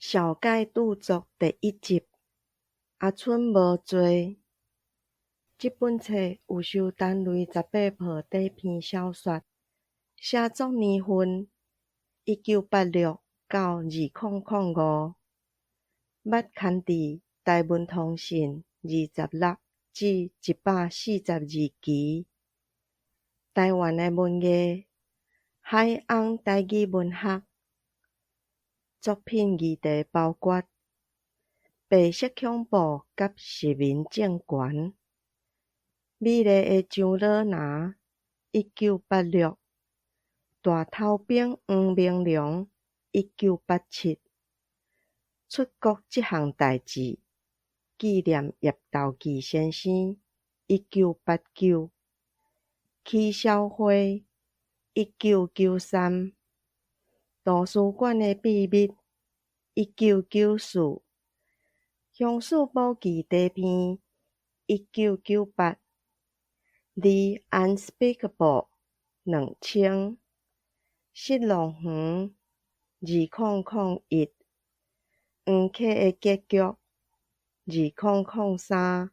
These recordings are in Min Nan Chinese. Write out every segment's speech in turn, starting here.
紹介著作第一集，阿春無罪。這本冊有收單類十八铺短篇小說，寫作年份1986到2005，捌刊佇台文通信26至142期。台灣的文藝，海翁台語文學。作品議題包括白色恐怖佮殖民政權。美麗的樟腦林，1986；大頭兵黃明龍，1987。出國這項代誌，紀念葉道紀先生，1989。起痟花，1993。圖書館的秘密，1994。鄉事簿記短篇，1998。The Unspeakable，2000。失樂園，2001。黃客的結局，2003。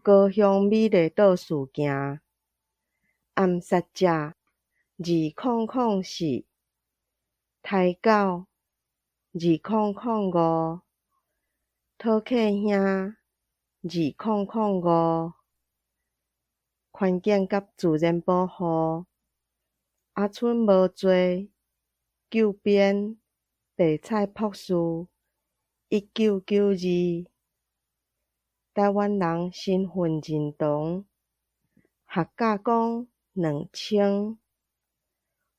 高雄美麗島事件，暗殺者，2004。刣狗，2005。討客兄，2005。環境佮自然保護，阿春無罪，救編，白菜博士，1992。台灣人身份認同，客家講2000。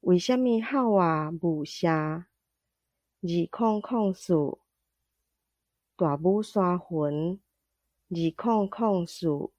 為啥物吼啊霧社，2004。大武山墳，2004。